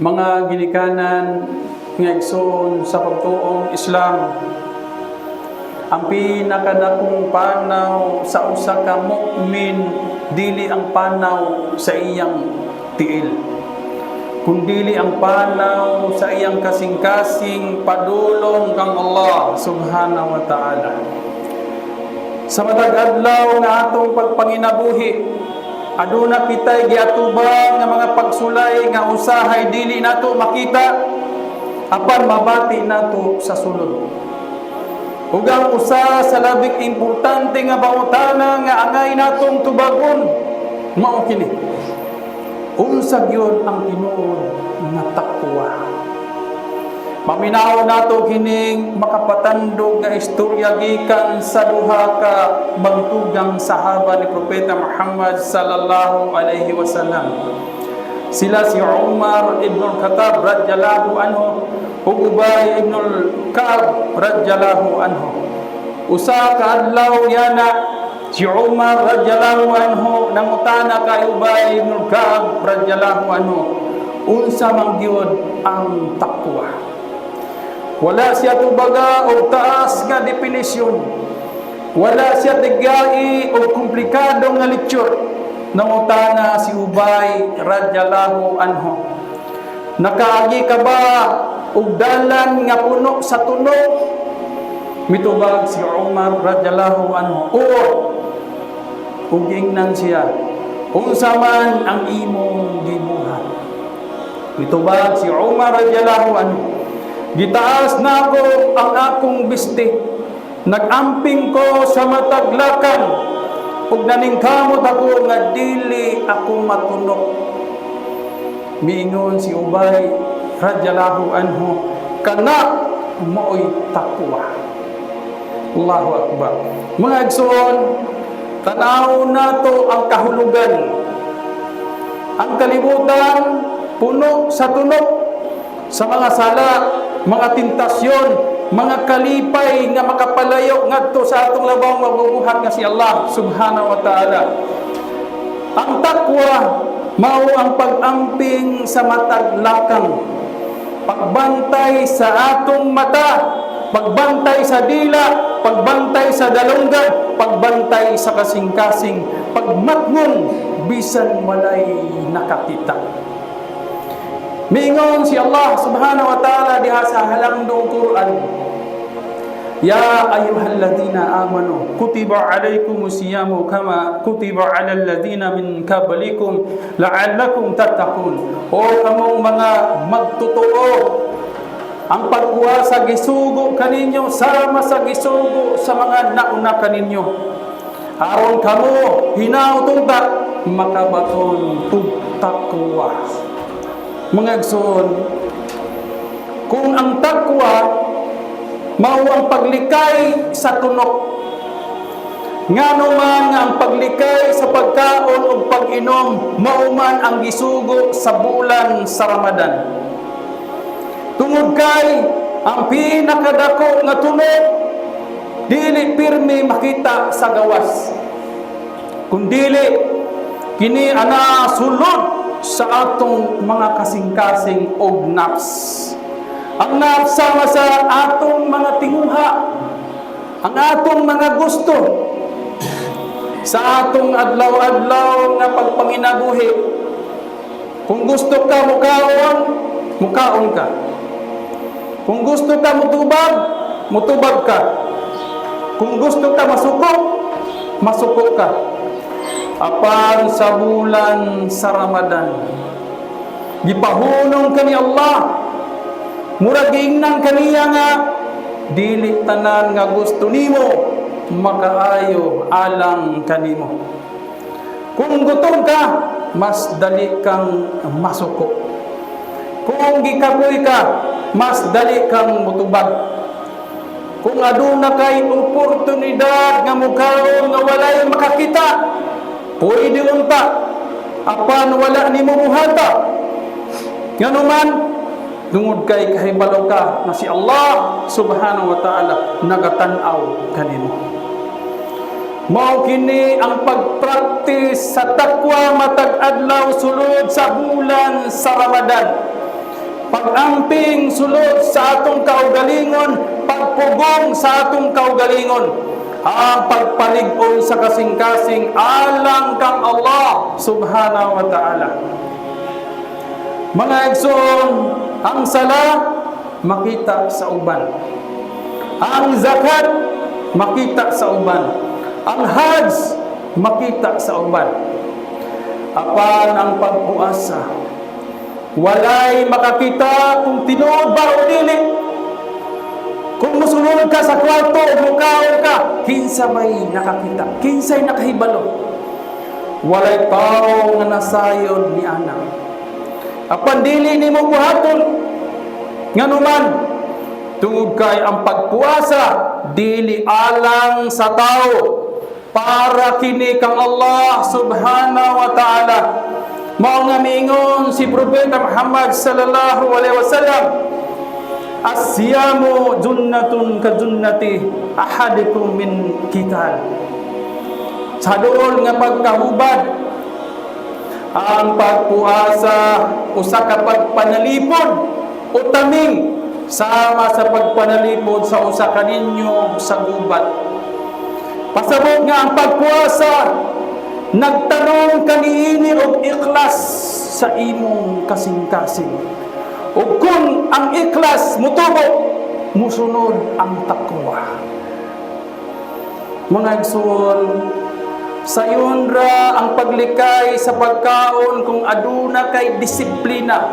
Mga ginikanan nga igsoon sa pagtuong Islam, ang pinakadakong panaw sa usa ka mukmin dili ang panaw sa iyang tiil, kundili ang panaw sa iyang kasing-kasing padulong kang Allah subhanahu wa ta'ala. Sa matag adlaw nga atong pagpanginabuhi, aduna kitay giatubang nga mga pagsulay nga usahay dili nato makita apan mabati nato sa sulod. Ug ang usa sa labing importante nga pangutana nga angay natong tubagon mao kini: Unsa gyud ang tinuod nga takwa? Paminaw nato kining makapatandog nga istorya gikan sa duha ka bangtugang sahaba ni Propeta Muhammad sallallahu alaihi wasallam. Sila si Umar ibn al-Khattab radhiyallahu anhu ug Ubay ibn al-Ka'b radhiyallahu anhu. Usa ka adlaw yana, si Umar radhiyallahu anhu nangutana kay Ubay ibn al-Ka'b radhiyallahu anhu, unsa man gyud ang takwa? Wala siya tubaga og taas nga definisyon. Wala siya tigai og komplikado nga lecture. Nangutana si Ubay radhiyallahu anhu, "Nakaagi ka ba og dalan nga puno sa tunok?" Mitubag si Umar radhiyallahu anhu, "Oo." Ug ingnan siya, "Unsa man ang imong gibuhat?" Mitubag si Umar radhiyallahu anhu, "Gitaas nako ang akong biste. Nagamping ko sa matag lakang ug naningkamot ako nga dili ako matunok." Miingon si Ubay radhiyallahu anhu, "Kana maoy takwa." Allahu akbar. Mga igsoon, tanaw nato ang kahulugan. Ang kalibutan puno sa tunok, sa mga sala, mga tentasyon, mga kalipay nga makapalayo ngadto sa atong labaw mabubuhat nga si Allah subhanahu wa ta'ala. Ang takwa mao ang pag-amping sa matag lakang, pagbantay sa atong mata, pagbantay sa dila, pagbantay sa dalunggan, pagbantay sa kasing-kasing, pagmatngon bisan walay nakakita. Miingon si Allah subhanahu wa ta'ala diha sa halangdong Quran, "Ya ayyuhalladhina amanu kutiba alaykumus siyamu kama kutiba alal ladhina min qablikum la'allakum tattaqun." O kamong mga magtotoo, ang pagkuha sa gisugo kaninyo sama sa gisugo sa mga nauna kaninyo, aron kamo hinaot unta makabaton og takwa. Mga igsoon, kung ang takwa mao ang paglikay sa tunok, ngano man nga ang paglikay sa pagkaon ug pag-inom mao man ang gisugo sa bulan sa Ramadan? Tungod kay ang pinakadako nga tunok dili pirmi makita sa gawas, kundili kini ana sulod sa atong mga kasing-kasing og nafs. Ang nafs sama sa atong mga tinguha, ang atong mga gusto sa atong adlaw-adlaw nga pagpanginabuhi. Kung gusto ka mukaon, mukaon ka. Kung gusto ka mutubag, mutubag ka. Kung gusto ka masuko, masuko ka. Apan sa bulan sa Ramadan, gipahunong ka ni Allah. Murag giingnan kaniya nga dili tanan nga gusto nimo makaayo alang kanimo. Kung gutom ka, mas dali kang masuko. Kung gikapoy ka, mas dali kang mutubag. Kung aduna kay oportunidad nga mukaon nga walay makakita, pwede unta, apan wala nimo buhata. Nganuman, tungod kay kahibalo ka na si Allah subhanahu wa ta'ala nagatan-aw kanimo. Mao kini ang pagpraktis sa takwa matag adlaw sulod sa bulan sa Ramadan. Pag-amping sulod sa atong kaugalingon, pagpugong sa atong kaugalingon, ang pagpalig-on sa kasing-kasing alang kang Allah subhanahu wa ta'ala. Mga igsoon, ang sala makita sa uban. Ang zakat makita sa uban. Ang hajj makita sa uban. Apan ang pagpuasa, walay makakita kung tinuod ba o dili. Kung musulod ka sa kwarto o mukaon ka, kinsa may nakakita? Kinsay nakahibalo? Walay tao nga nasayod ni ana. Apan dili nimo buhaton, nganuman tungod kay ang pagpuasa dili alang sa tao, para kini kang Allah subhanahu wa ta'ala. Mao nga miingon si Propeta Muhammad sallallahu alaihi wasallam, "As-siyamu junnatun ka junnati ahadikum min qital." Sa duol nga pagkahubad, ang pagpuasa usa ka pagpanalipod o taming sama sa pagpanalipod sa usa ka ninyo sa gubat. Pasabot nga ang pagpuasa nagtanong kaniini og ikhlas sa imong kasing-kasing. Ug kung ang ikhlas mutubo, musunod ang takwa. Mga igsoon, sayon ra ang paglikay sa pagkaon kung aduna kay disiplina.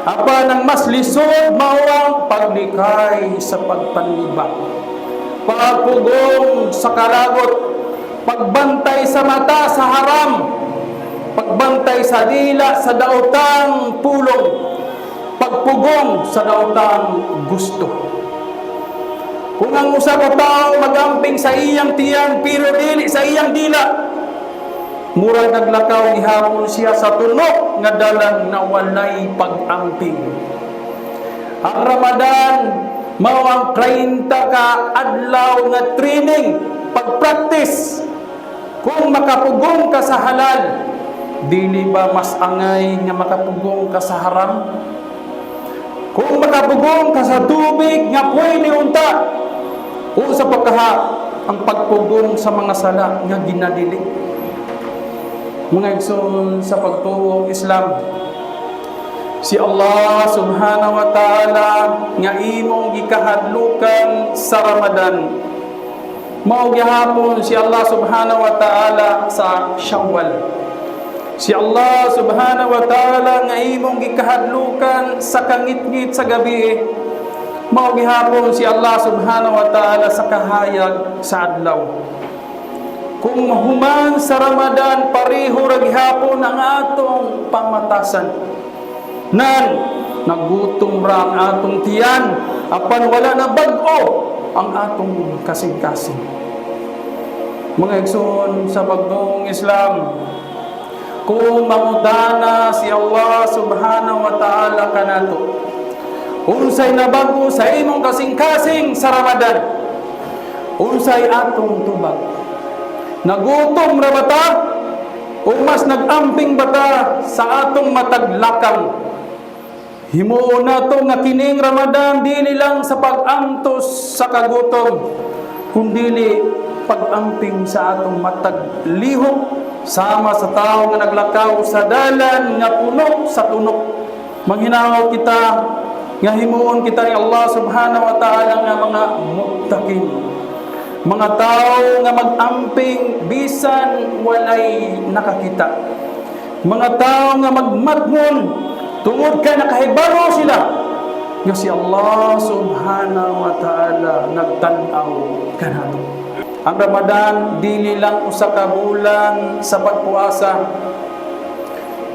Apan ang mas lisod mao ang paglikay sa pagpanliba. Pagpugong sa kalagot, pagbantay sa mata sa haram, pagbantay sa dila sa daotang pulong, pagpugong sa daotang gusto. Kung ang usa ka tawo magamping sa iyang tiyan pero dili sa iyang dila, murag naglakaw gihapon siya sa tunok nga dalan na walay pag-amping. Ang Ramadan mao ang 30 ka adlaw nga training, pag-practice. Kung makapugong ka sa halal, dili ba mas angay nga makapugong ka sa haram? Kung makapugong ka sa tubig nga pwede unta, o sa pagkaha ang pagpugong sa mga sala nga ginadili? Mga igsoon sa pagtuong Islam, si Allah subhanahu wa ta'ala nga imong gikahadlukan sa Ramadan, mao gihapon si Allah subhanahu wa ta'ala sa Syawal. Si Allah subhanahu wa ta'ala nga imong gikahadlukan sa kangitngit sa gabi, mao gihapon si Allah subhanahu wa ta'ala sa kahayag sa adlaw. Kung mahuman sa Ramadan, pareho ra gihapon ang atong pamatasan. Nan, nagutom ra ang atong tiyan, apan wala na bag-o ang atong kasing-kasing. Mga igsoon sa pagtuong Islam, kung mangutana si Allah subhanahu wa ta'ala kanato, "Unsay nabago sa imong kasing-kasing sa Ramadan?" unsay atong tubag? Nagutom ra ba ta? O mas nag-amping ba ta sa atong matag lakang? Himuon nato nga kining Ramadan dili lang sa pag-antos sa kagutom, kundili pag-amping sa atong matag lihok sama sa tao nga naglakaw sa dalan nga puno sa tunok. Manghinawag kita nga himuon kita ni Allah subhanahu wa ta'ala nga mga muttaqin. Mga tao nga mag-amping bisan walay nakakita. Mga tao nga magmatngon tungod kay nakahibalo sila nga si Allah subhanahu wa ta'ala nagtan-aw kanato. Ang Ramadan dili lang usa ka bulan sa pagpuasa.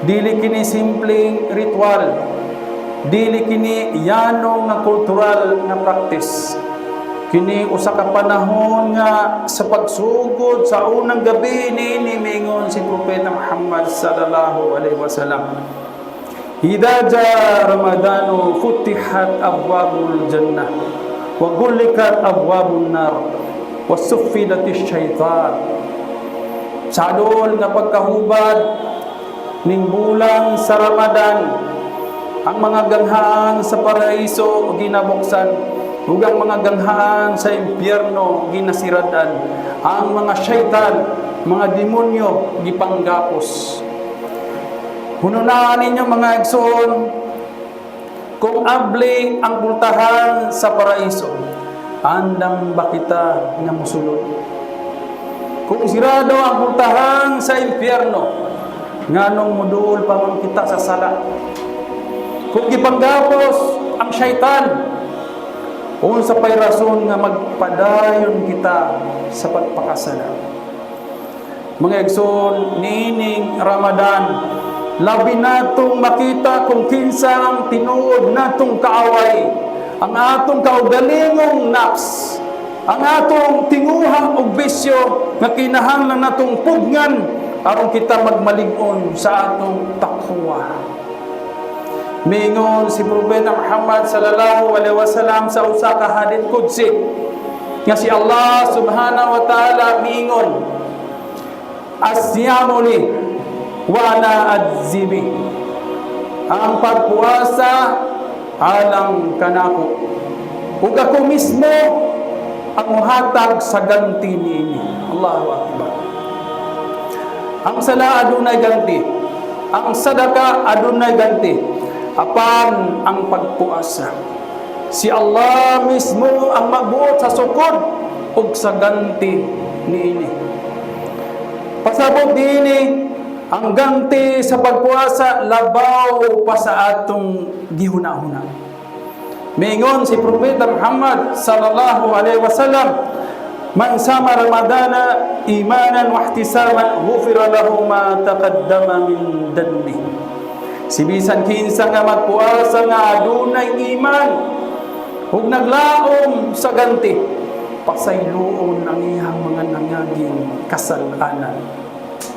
Dili kini simpleng ritual. Dili kini yano nga kultural nga practice. Kini usa ka panahon nga sa pagsugod sa unang gabi niini, miingon si Propeta Muhammad sallallahu alaihi wasallam, "Idza jaa Ramadanu futihat abwabul jannah wa ghulliqat abwabun nar wa suffidatis syaitan." Sa duol nga pagkahubad ning bulan sa Ramadan, Ang mga ganghaan sa paraiso ginabuksan ug ang mga ganghaan sa impyerno ginasiradan. Ang mga syaitan, mga demonyo, gipanggapos. Hununaan ninyo, mga igsoon, kung abli ang pultahan sa paraiso, andam ba kita nga musulod? Kung sirado ang pultahan sa impyerno, nganong muduol pa man kita sa sala? Kung gipanggapos ang syaitan, unsa pay rason nga magpadayon kita sa pagpakasala? Mga igsoon, niining Ramadan, labi natong makita kung kinsa ang tinuod natong kaaway, ang atong kaugalingong nafs, ang atong tinguha og bisyo nga kinahanglan natong pugnan aron kita magmalig-on sa atong takwa. Mingon si Propeta Muhammad sallallahu alaihi wasallam sa usa ka hadith qudsi nga si Allah subhanahu wa ta'ala miingon, "Asyamu li wa ana ajzi bih." Ang pagpuasa alang kanako ug ako mismo ang muhatag sa ganti niini. Allahu akbar. Ang sala adunay ganti. Ang sadaka adunay ganti. Apan ang pagpuasa, si Allah mismo ang magbuot sa sukod ug sa ganti niini. Pasabot niini, ang ganti sa pagpuasa labaw pa sa atong gihuna-huna. Mingon si Propeta Muhammad sallallahu alaihi wasallam, "Man sama Ramadana imanan wa ihtisaban, ghufira lahu ma taqaddama min dhanbi." Si bisan kinsa nga magpuasa nga adunay iman ug naglaom sa ganti, pasayloon ang iyang mga nangaging kasalanan.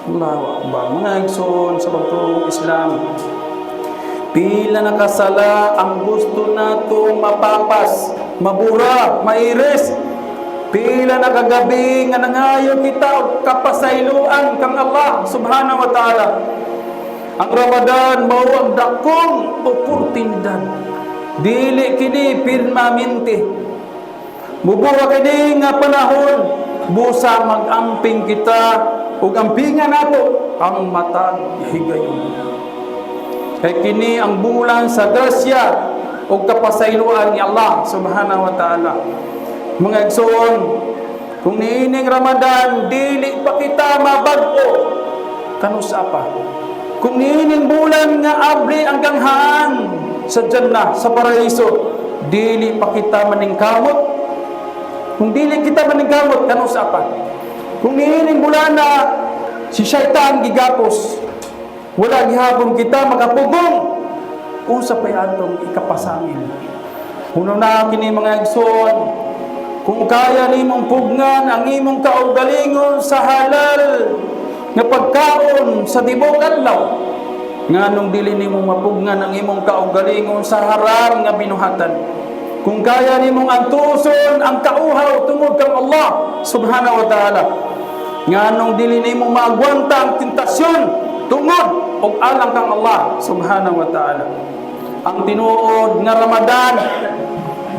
Allahu akbar. Mga igsoon sa pagtuong Islam, pila na kasala ang gusto nato mapapas, mabura, mairis? Pila na kagabi nga nangayo kita og kapasayloan kang Allah subhanahu wa ta'ala? Ang Ramadan mao ang dakong oportunidad. Dili kini permanente. Mubura kini nga panahon busa mag-amping kita ug ampingan nato ang matag higayon. Kay kini ang bulan sa grasya ug kapasayloan ni Allah subhanahu wa ta'ala. Mga igsoon, kung niining Ramadan dili pa kita mabag-o, kanusa pa? Kung niining bulan nga abli ang ganghaan sa Jannah, sa paraiso, dili pa kita maningkamot. Kung dili kita maningkamot, kanusa pa? Kung niining bulan na si syaitan gigapos, wala gihapon kita makapugong, unsa pa'y atong ikapasangil? Hununa kini, mga igsoon, kung kaya nimong pugnan ang imong kaugalingon sa halal nga pagkaon sa tibok adlaw, nganong dili nimo mapugnan ang imong kaugalingon sa haram nga binuhatan? Kung kaya nimong antuson ang kauhaw tungod kang Allah subhanahu wa ta'ala, nganong dili nimo maagwanta ang tentasyon tungod og alang kang Allah subhanahu wa ta'ala? Ang tinuod nga Ramadan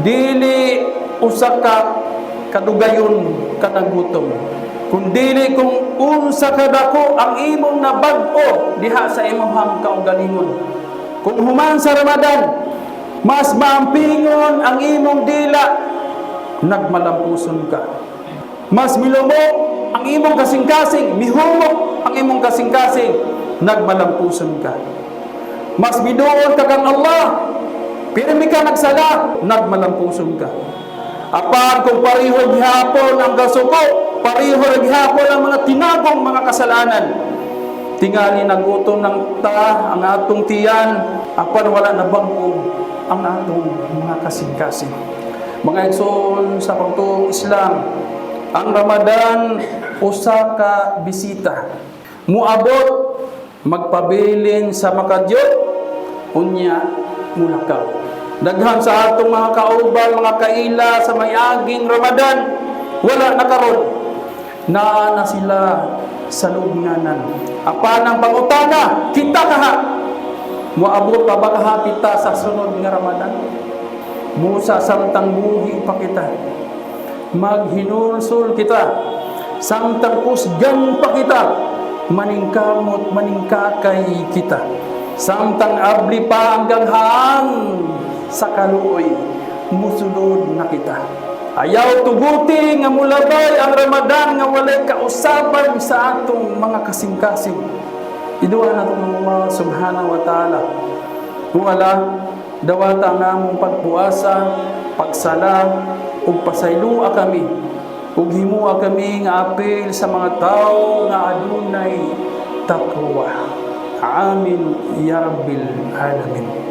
dili usa ka kadugayon katagutom, kundili kung unsa kadako ang imong nabag-o diha sa imong kaugalingon. Kung human sa Ramadan, mas maampingon ang imong dila, nagmalampuson ka. Mas milumok ang imong kasing-kasing, mihumok ang imong kasing-kasing, nagmalampuson ka. Mas miduol ka kang Allah, pirmi ka nagsala, nagmalampuson ka. Apan kung pareho gihapon ang gasuko, pareho gihapon ang mga tinagong mga kasalanan, tingali nagutom ng ta ang atong tiyan, apan wala na bag-o ang atong mga kasing-kasing. Mga igsoon sa pagtuong Islam, ang Ramadan usa ka bisita. Muabot, magpabilin sa makadyot, unya mulakaw. Daghan sa atong mga kauban, mga kaila sa may-aging Ramadan, wala na karon. Naa na sila sa lubnganan. Apan ang pangutana, kita kaha. Moabot pa ba kita sa sunod nga Ramadan? Busa samtang buhi pa kita, maghinulsol kita. Samtang kusgan pa kita, maningkamot, maningkakay kita. Samtang abli pa ang ganghaan sa kaluoy, musulod na kita. Ayaw tuguti nga mulabay ang Ramadan nga walay kausaban sa atong mga kasing-kasing. Iduha nato ang Allah subhanahu wa ta'ala. Wala dawata ang among pagpuasa, pagsala, ug pasaylua kami ug himua kami nga apil sa mga tao nga adunay taqwa. Amin ya rabbil alamin.